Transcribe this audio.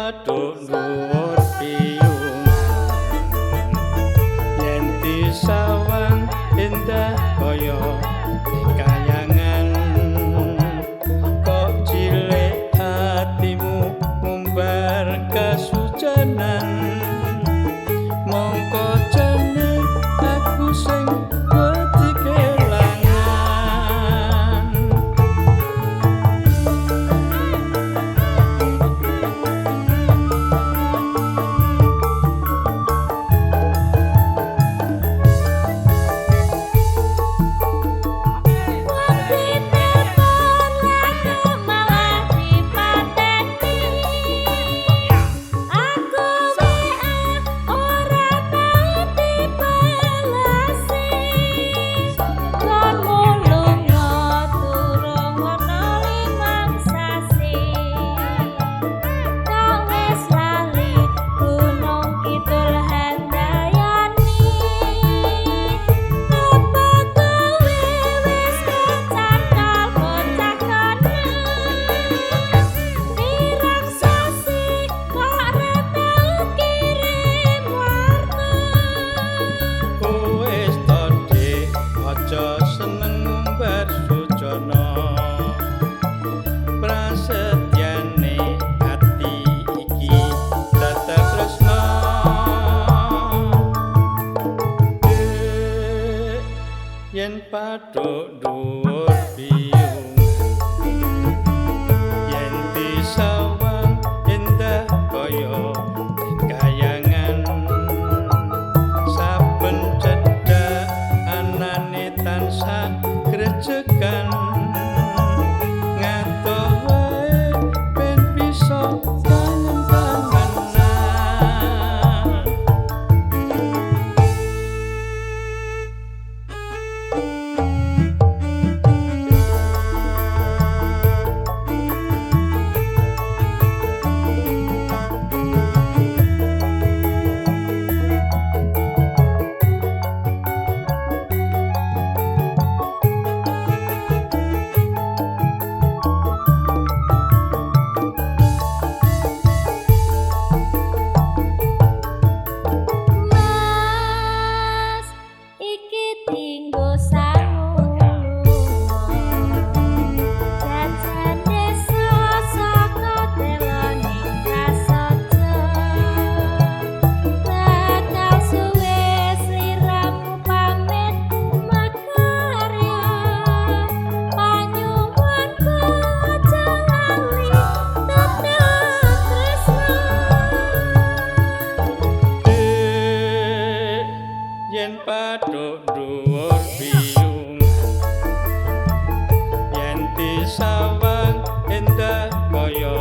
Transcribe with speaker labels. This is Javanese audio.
Speaker 1: Paduk dhuwur piyungan, yen disawang endah kaya kayangan, kok cilik atimu ngumbar kasucanan. Mongko jane aku sing wedi kelangan.
Speaker 2: Wong ditelepon lah malah dipateni. Aku WA ora tau dibalasi. Konmu lunga durung ana limang sasi. Kok wis lali Gunung Kidul Handayani. Apa kowe wis kecantol bocah kono? Pirang sasi kok ora tau kirim warta.
Speaker 1: Wis to Dik, aja seneng ngumbar sujana. Prasetyane ati iki tetep tresna. Dik, yen paduk dhuwur piyungan, yen disawang endah kaya kayangan, saben cedhak anane tansah grejegan. Ngadoh wae ben bisa kangen-kangenan.
Speaker 2: Mas, iki dinggo sangu lunga. Jajan desa saka deloning prasaja. Bakal suwe sliramu pamit makarya. Panyuwunku aja lali tetep tresna.
Speaker 1: Dik, yen paduk dhuwur piyungan, yen disawang endah kaya